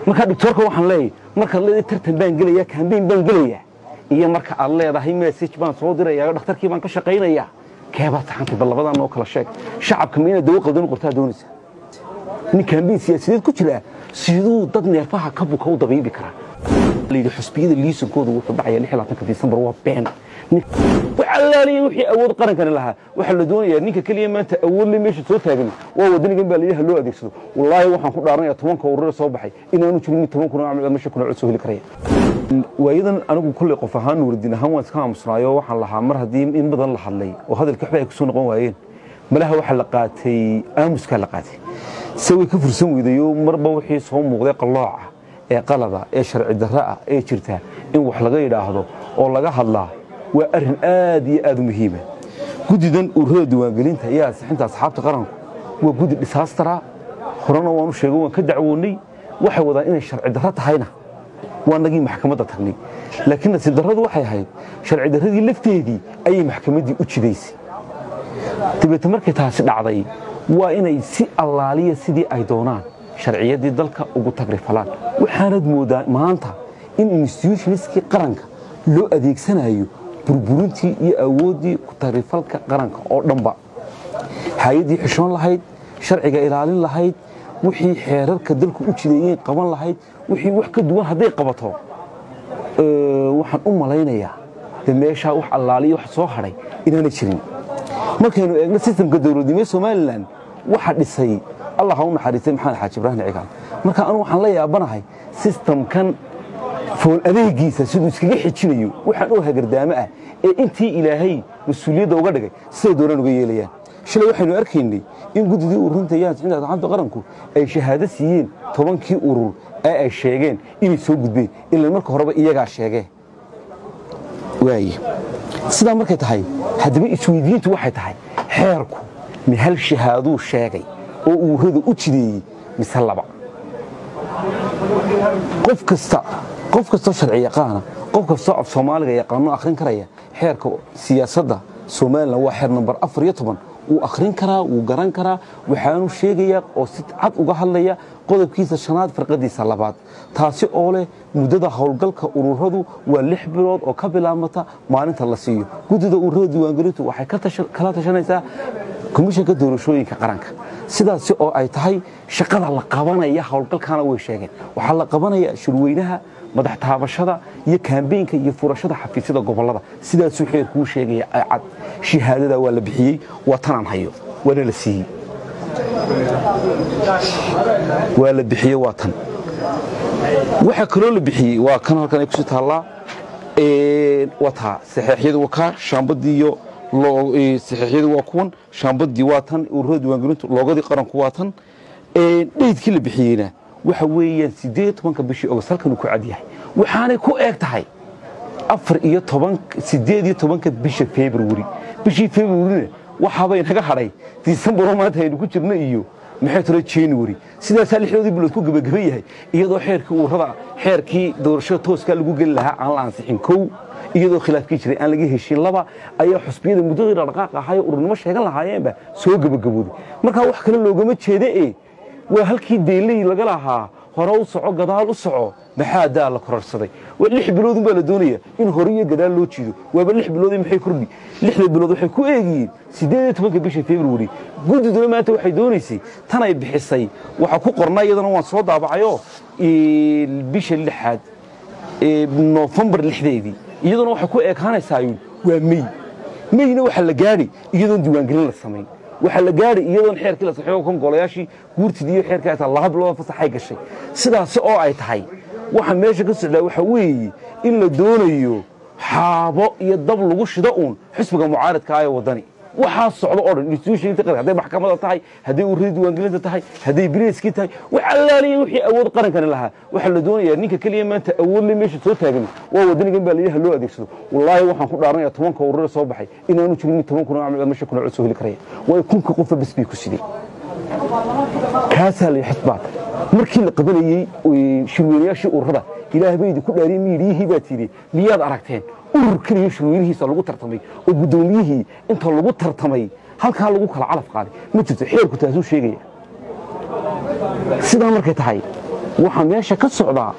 Markaa doctoorka waxaan leeyahay, markaad leedahay tartan baan gelayaa, campaign baan gelayaa, iyo marka aad leedahay message baan soo dirayaa oo dhakhtarkii baan ka shaqaynayaa, keebaa saxantay? Bal labadaa noo kala sheeg. Shacabka ma inaad dawo qaldan u qortaa doonaysaa? Nin campaign siyaasadeed ku jira siduu dad neerfaha ka buka u dabiibi karaa? Layidhi xusbiyada liisankoodu wuxuu dhacaya 26-ka Disembar, waa been. Allaaliya wixii awood qarankani lahaa waxaa la doonayaa ninka keliya maanta awood le meesha soo taagan waa wadanigan baa layidhi ha loo adeegsado. Wallaahi waxaan ku dhaaranayaa 10-ka urure soo baxay inaanu jirin mid 10 kun ama 5 kun oo cod soo heli karaya. Waayadan anigu kulley qof ahaan, Nuurudiin ahaan, waan iska aamusnaayo. Waxaan lahaa mar haddii in badan la hadlay oo hadalkii waxba ay kusoo noqon waayeen, malaha waxaa la qaatay aamuskaa la qaatay. Se way ka fursan weydayo, marba wixii soo muuqday qallooca ee qalada ee sharci darro ah ee jirta in wax laga yidhaahdo oo laga hadlaa waa arrin aad iyo aad u muhiima. Guddidan ururada diiwaangelinta iyo ansixinta asxaabta qaranku waa guddi disaster ah. Horena waanu sheegay, waan ka dacwoonnay. Waxay wadaan inay sharci darro tahayna waa nagii maxkamadda tagnay, laakiin nasiib darradu waxay ahayd sharci darradii lafteedii ayay maxkamaddii u jidaysay. Dabeete markay taasi dhacday, waa inay si allaaliya sidii ay doonaan sharciyaddii dalka ugu tagrifalaan. Waxaanad moodaa maanta in institutionskii qaranka loo adeegsanayo burburintii iyo awooddii ku tagrifalka qaranka oo dhanba. Hay-addii xishoon lahayd, sharciga ilaalin lahayd, wixii xeerarka dalku u jideeyeen qaban lahayd, wixii wax ka duwan hadday qabato, waxaan u malaynayaa de meeshaa wax allaaliya wax soo hadhay inaanay jirin. Markaynu eegno sistamka dowladnimo Somaliland, waxa dhisay, Allah ha u naxariistay, Maxamed Xaaji Ibraahim Cigaal. Marka anu waxaan la yaabanahay sistamkan fool adeegiisa siduu iskaga xijinayo waxaan oo hagardaamo ah ee intii Ilaahay mas-uuliyadda uga dhigay siday doonaan uga yeelayaan. Shalay waxaynu arkaynay in guddidii ururinta iyo ansixinta asxaabta qaranku ay shahaado siiyeen 10-kii urur ee ay sheegeen inay soo gudbeen, ilaa marka horeba iyagaa sheegee waaye. Sidaa markay tahay, haddaba isweydiintu waxay tahay, xeerku mi hal shahaaduu sheegay oo ururada u jideeyey mise laba? Qof kasta, qof kastoo sharci yaqaana, qof kastoo af Soomaaliga yaqaano akhrin karaya xeerka siyaasadda Somaliland, waa xeer nambar 14, wuu akhrin karaa, wuu garan karaa. Waxaanu sheegayaa oo si cad uga hadlaya qodobkiisa shanaad farqadiisa labaad, taasi oo leh muddada howlgalka ururadu waa 6 bilood oo ka bilaabmata maalinta la siiyo. Guddida ururada diiwaangelintu waxay kala tashanaysaa Komishanka Doorashooyinka Qaranka. Sidaasi oo ay tahay, shaqada la qabanaya howlgalkana way sheegeen. Waxaa la qabanaya shirweynaha, madax taabashada iyo campaignka iyo furashada xafiisyada gobolada. Sidaasuu xeerkuu sheegaya cad. Shahaadada waa la bixiyey, waa tanaan hayo, waana la siiyey, waa la bixiyey, waa tan. Waxaa kaloo la bixiyey waa kan halkan ay kusii taallaa, waa taa. Saxeexyadu waa kaa, shaambadii iyo saxeexyadu waa kuwan, shaambadii waa tan ururada diiwaangelintu, loogadii qaranku waa tan. Date-kii la bixiyeyna waxa weeyaan 18-ka bishii Ogost, halkan uu ku cad yahay. Waxaanay ku eeg tahay 14, 18-ka bisha February. Bishii Februaryna waxaabay naga hadhay December oo maanta aynu ku jirno iyo maxay tiro January. Sidaasaa lixdoodii bilood ku gebageba yahay, iyadoo xeerkii ururada, xeerkii doorashada tooska lagu geli lahaa aan la ansixin kow, iyadoo khilaafkii jiray aan laga heshin laba, ayaa xusbiyada muddadii dhaqdhaqaaqa ahaayee ururnimo sheegan lahaayeenba soo gebagabooday. Markaa wax kale loogama jeeda e waa halkii deeley laga lahaa hore u soco, gadaal u soco, maxaa daa la kororsaday? Waa 6 bilood baa la doonaya in hore iyo gadaal loo jiido. Waaba 6 bilood, maxay kordhi? Lixda bilood waxay ku eegiyeen 18-ka bisha February. Guddiduna maanta waxay doonaysay tan ay bixisay waxaa ku qornaa, iyadana waan soo daabacayoo, bisha lixaad, Noofembar 6-deedii. Iyaduna waxay ku eekaanaysaa waa May. Mayna waxaa la gaadhi iyadoon diiwaangelin la samayn, waxaa la gaadhi iyadoon xeerkii la saxiixo kan golayaashii guurtidii iyo xeerkii ay tahay 2 bilood fasaxay gashay. Sidaasi oo ay tahay, waxa meesha ka socdaa waxa weeye in la doonayo xaabo iyo dab lagu shido uun xisbiga mucaaridka ah ee Wadani. Waxaa socdo oo dhan institutionka qaranka, hadday maxkamada tahay, hadday ururada diiwaangelinta tahay, hadday bileyskii tahay, wax allaaliya wixii awood qarankani lahaa waxaa la doonayaa ninka keliya maanta awood le meesha soo taagan waa wadanigan baa layidhi ha loo adeegsado. Wallaahi waxaan ku dhaaranayaa 10-ka ururada soo baxay inaanu jirin mid 10 kun ama 5 kun oo cod soo heli karaya. Waayo kunka qofa bas bay ku sideen, kaasaa la xisbaata. Markii la qabanayey shirweynayaashii ururada, Ilaah bay idinku dhaariyey, miidhiyihii baa tidhi, miyaad aragteen urur keliya shirweynihiisa lagu tartamay oo guddoomiyihii inta lagu tartamay halkaa lagu kala calaf qaaday? Ma jirto. Xeerku taasuu sheegaya. Sidaa markay tahay, Waxa meesha ka socdaa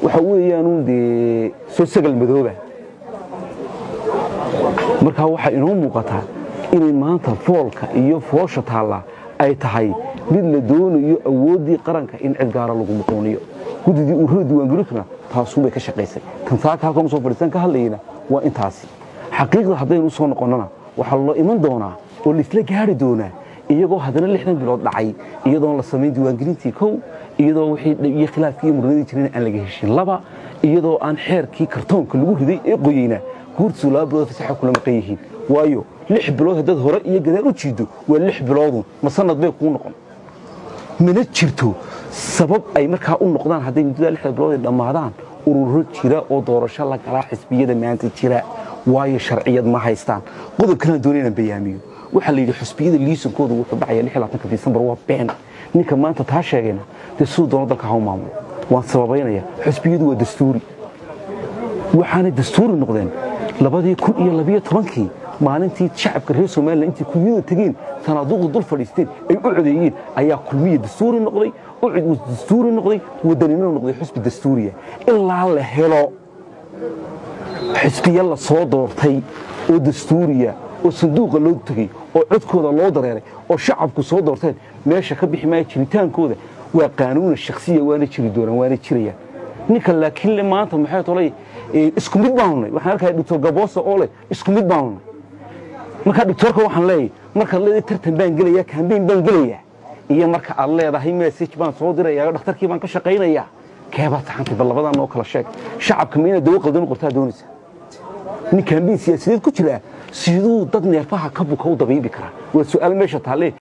waxa weeyaan dee soo sagal madooba. Marka waxa inoo muuqataa inay maanta foolka iyo foosha taalla ay tahay mid la doonayo awooddii qaranka in cid gaara lagu muquuniyo. Guddidii ururada diiwaangelintuna taasuunbay ka shaqaysay. Tan saaka halkan usoo fadhiistan ka hadlayna waa intaasi. Xaqiiqda haddaynu usoo noqonnona waxaa loo iman doonaa oo laisla gaari doonaa iyagoo haddana 60 bilood dhacay, iyadoon la samayn diiwaangelintii kow, iyadoo wixii iyo khilaafkii iyo muranadii jireen aan laga heshin laba, iyadoo aan xeerkii kartoonka lagu riday ee qoyeyna guurtiisu 2 bilood fasaxa kula maqan yihiin. Waayo 6 bilood haddaad hore iyo gadaal u jiiddo waa 6 biloodun, ma sanad bay kuu noqon. Mana jirto sabab ay markaa u noqdaan hadday muddada 6 bilood ay dhammaadaan ururo jira oo doorasho la galaa xisbiyada maanta jira, waayo sharciyad ma haystaan. Qodob kalaan doonay inaan bayaamiyo, waxaa la yidhi xisbiyada liisankoodu wuxuu dhacayaa 26 Disembar. Waa been. Ninka maanta taa sheegayna dee siduu doono dalka ha u maamulo. Waan sababaynaya. Xisbiyadu waa dastuuri, waxaanay dastuuri noqdeen 2012 maalintii shacabka reer Somaliland intii kunyada tegeen sanaaduuqda dul fadhiisteen ay u codeeyeen ayaa Kulmiya dastuuri noqday, UCID dastuuri noqday, Wadanina noqday xisbi dastuuriya. Ilaa la helo xisbiya la soo doortay oo dastuuriya oo sanduuqa loo tegey oo codkooda loo dareeray oo shacabku soo doorteen, meesha ka bixi maayo jiritaankooda. Waa qaanuuna shakhsiya, waana jiri doonaan, waana jirayaan. Ninka laakiin le maanta maxay tolay isku mid baanu nay. Waxaan arkaya Doctor Gabosa oo leh isku mid baanu nay. Marka doctorka waxaan leeyahay, markaad leedahay tartan baan gelayaa, campaign baan gelayaa, iyo marka aad leedahay message baan soo dirayaa, dhakhtarkii baan ka shaqaynayaa, keebaa saxantay? Bal labadaa noo kala sheeg. Shacabka ma inaad dawo qaldan u qortaa doonaysaa? Nin campaign siyaasadeed ku jira siduu dad neerfaha ka buka u dabiibi karaa? Waa su'aal meesha taalle.